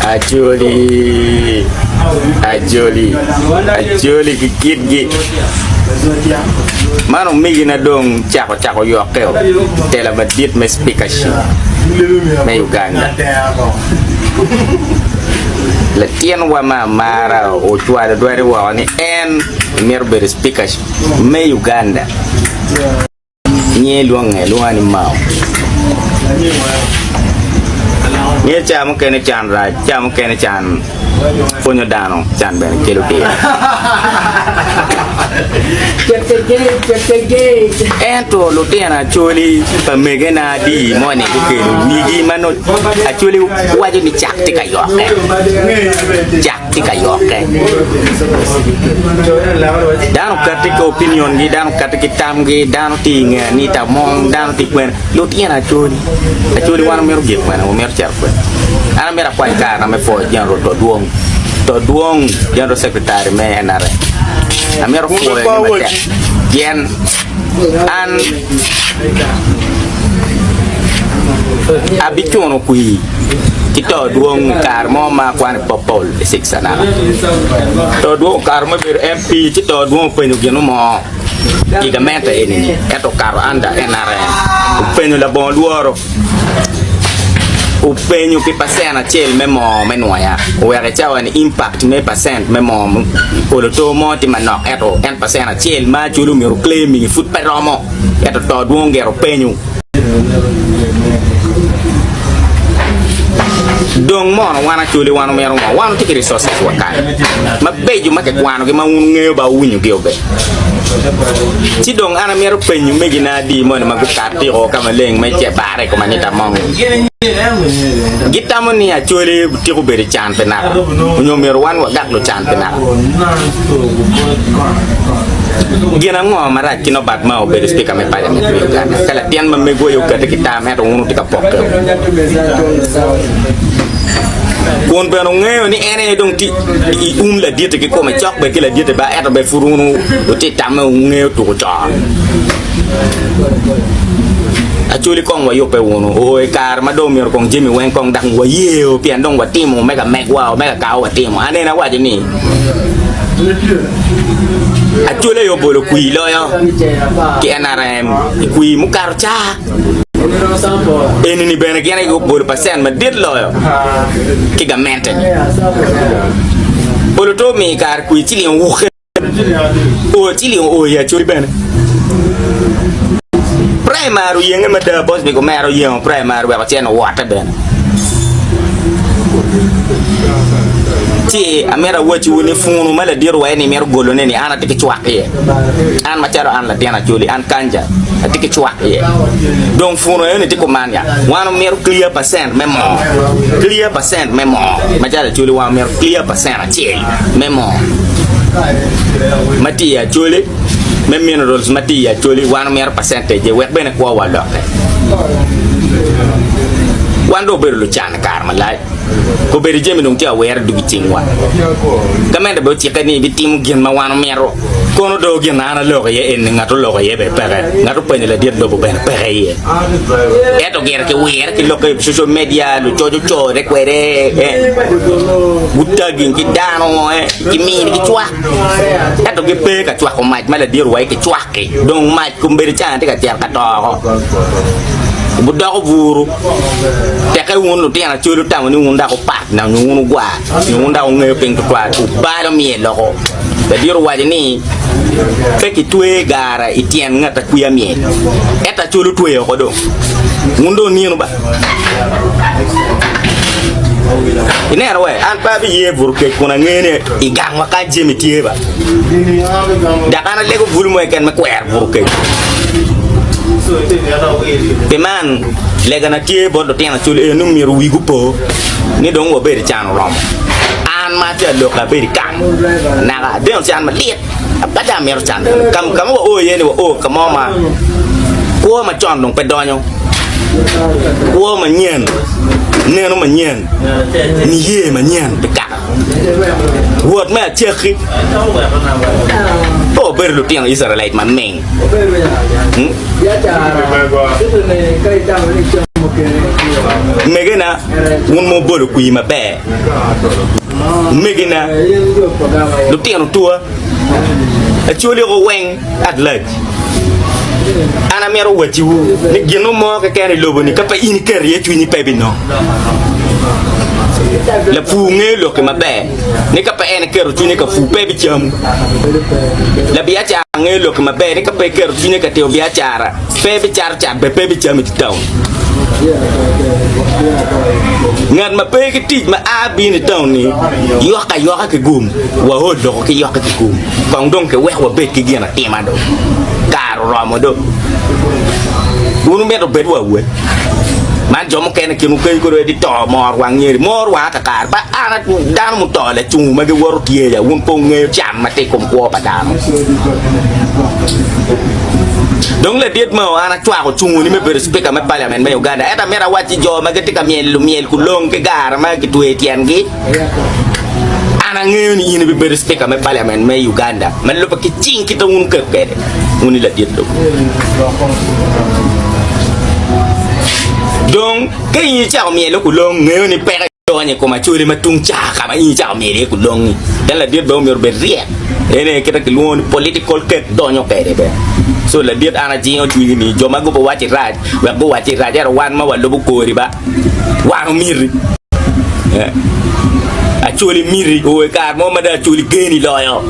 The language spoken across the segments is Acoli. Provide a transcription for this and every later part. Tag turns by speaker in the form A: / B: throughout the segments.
A: Acholi, Acholi, Acholi ki kitgi. Man omegina dong cako cako yokke tela madit me speakership me Uganda. Latinwa me amara ocwalo dwade woko ni en mito bedo speaker me Uganda. Nyinge lwonge alwonga ni Mao. Nge ca mukene can rac, ca mukene can pwonyo dano, can bene kelo diro. Ento lutino Acholi pa megena adi moni gukelo wigi ma nongo Acholi waco ni cak tye ka yokke. Cak tye ka yokke. Dano okati ki opinion gi, dano okati ki tamgi, dano tye i nge Anita Among, dano tye kwene. Lutino Acholi, Acholi wan wamito gik kwene, wamito cito kwene. An amito akwany karena me pwoyo General Todwong, Todwong General Secretary me NRM. Amito pwoyo ni matek pien an Abicuno kwir ki to dwong i kare mo ma akwano i Popol i Ciksanaka. To dwong okato me bedo MP ci to dwong openyo gin mo i gamente eni-ni ento okato under NRM. Openyo labongo lworo. Openyo pi pacent acel me moo me nwoya oweko i cawa ni impact me pacent me moo olo to mo tye manok ento en pacent acel ma Acholi omyero claiming pud pe romo. Ento to dwong gire openyo. Dong mono wan Acholi wan omyero ngo? Wan watye ki resources wa kany mabeco ma kikwanogi ma wun wungeyo ba wuwinyogi obe. Ci dong an amito penyo omegina adi moni ma gukatiko ka maleng me ce bare i kom Anita Among. Gitamo ni Acholi tiko bedo i can pi naka onyo myero wan wagak lucan pi naka? Gin ango marac ki Norbert Mao obedo Speaker me Parliament me Uganda ka latin ma megwu aye okati ki tam ento wun wutye ka pokke kun bene wungeyo ni en aye dong tye i um laditi kikome cok bene ki laditi ba ento bene pud wun wutye tamme wungeyo tuko con. Acholi kong wayubbe wunu oo i kare ma dong myero kong jami weng kong dok wayeo pien dong watimo me ka megwa o me ka kawa watimo. Anene awaco ni Acholi aye obolo kwir loyo ki NRM i kwir mukato ca. Enini bene gin aye gubolo pacent madit loyo ki gamente ni. Olo to omiyo kare kwir ciling owukke. O ciling oo i Acholi bene. Praimar oyenge mada Bosmic omera oyengo praimar wek ocen owote bene. Ci amito awacciwu ni punu ma ladit owaco ni mito golone ni an atye ki cwak iye. An macalo an latin Acholi, an Kanja, atye ki cwak iye. Dong punu eno tye kuman ya, wan omito clear percent me moo, clear percent me moo, macalo Acholi wan omito clear percent acel me moo ma tye i Acholi, me minerals ma tye i Acholi, wan omito percentage wek bene kwowa olokke. Wan dong obedo lucan i kare malac. Obedo jami dong tye awera ducu i cingwa. Gamente bene ocikke ni bitimo gin ma wan omito. Kono do gin ma an aloko iye eni ngat oloko iye bene peke, ngat openyo ladit lobo bene peke iye. Ento gire ki wire ki lok i social media, lucoc ocore kwede, gutaging ki dano, ki mini ki cwak. Ento gipe ka cwako mac ma ladit wa ki cwak-ki. Dong mac kombeddi cana tye ka cito ka toko. Wubidoko buru. Tekke wun lutino Acholi wutamo ni wun dok wupat nyo wun wugwar nyo wun dok wungeyo piny tutwal, wubalo myel loko. Ladit owaco ni pe kitwe gara i tyen ngat akwiya myel, ento Acholi otweyo oko dong. Wun dong wunino ba? Ineno we, an pe abiye buto kec kun angeyo ni i gangwa kany jami tye ba. Dok an alego bulu mo keken me kwero buto kec. Pi man, legana tye bot lutino Acholi eni ni myero wigi opo ni dong wabedo i can oromo. An ma atye alok abedo i gang naka adeno can malit apada amito can bene. Ka ma wao iye ni wao ka mo ma kwo macon dong pe donyo, kwo manyen, neno manyen, niye manyen pi kaka. Wot me acakki pe wabedo lutino Icraelite maming. Megena, wun ma wubolo kwir maber, omegina, lutino tuwa, acoliko weng at large, an amito wacciwu ni gin mo keken i lobo-ni ka pe in iketo iye cwinyi pe ibinongo. Lapur ngeyo lokki maber ni ka pe en eketo cwinye ka pur pe ebicamo. Labiacara ngeyo lokki maber ni ka pe eketo cwinye ka timo biacara pe ebicato cat bene pe ebicamo i taun. Ngat ma pe ki tic ma a bino i taun-ni yokke ayoka ki gum, waol loko ki yokke ki gum. Kong dong kiwek wabed ki gin atima do. Kare oromo do. Wun wumito wubed wa awe. Man jo mukene kinwu keny kodi wai to mor wang nyeri. Mor wanga kakare. Pa an dano muto lacungu ma giwoto tye ya. Wun pe wungeyo can ma tye i kom kwo pa dano. Dong ladit mo an acwako cunguni me bedo cipika me paliament me Uganda. Ento amito awacci jo ma gitye ka myelo myel kulong ki gara ma kitweyo i tyengi, An angeyo ni in ibibedo cipika me paliament me Uganda ma lubbe ki cing kit ma wun wuketo kwede, wun i ladit lobo. Dong ka in icako myelo kulong, ngeyo ni peko idonyo i kom Acholi ma tung ca ka ma in icako myelo iye kulong-ngi. En ladit bene omyero obed ryek. En aye kite kilwongo ni political cake donyo kwede bene. So ladit an ajingo cwinyi ni jo ma gubiwaci rac wek guwacci rac ento wan ma walubo kori ba wan omiti. Acholi miti o i kare mo ma dong Acholi geni loyo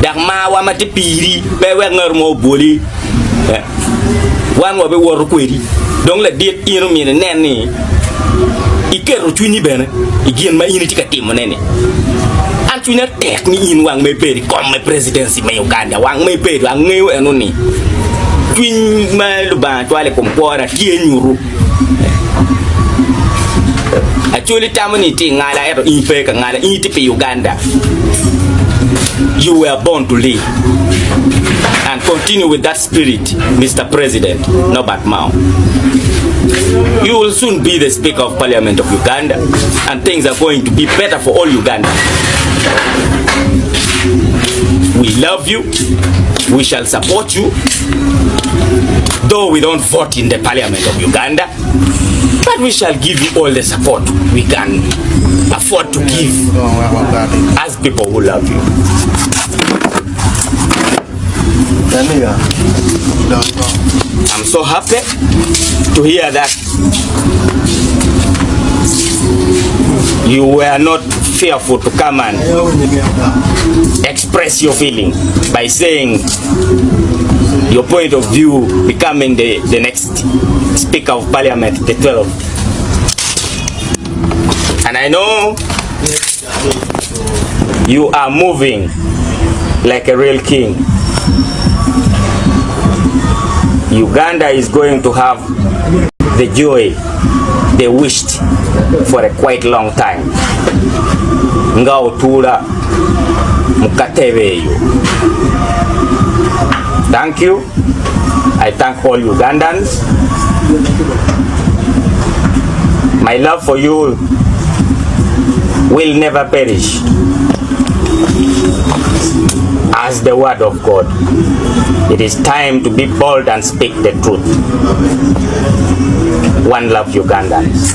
A: dok marwa ma tye piri pe wek ngat mo obwoli wan wabiwoto kwedi. Dong ladit in omyero inen ni iketo cwinyi bene i gin ma in itye ka timone-ni. An cwinya tek ni in wang ma ibedo i kom me presidency me Uganda, wang ma ibedo angeyo eno ni cwiny ma Lubanga cwalo i kom kwona tye nyuto. Acholi tamo ni itye ingala ento in pe ka ngala, in itye pi Uganda. You were born to lead and continue with that spirit Mister President Norbert Mao. You will soon be the Speaker of Parliament of Uganda and things are going to be better for all Ugandans. We love you, we shall support you though we don't vote in the Parliament of Uganda but we shall give you all the support we can afford to give as people who love you. I'm so happy to hear that you were not fearful to come and express your feeling by saying your point of view becoming the, the next Speaker of Parliament, the 12th. And I know you are moving like a real king. Uganda is going to have the joy they wished for a quite long time. Nga otuula mu katebe eyo. Thank you. I thank all Ugandans. My love for you will never perish as the word of God. It is time to be bold and speak the truth. One love Ugandans.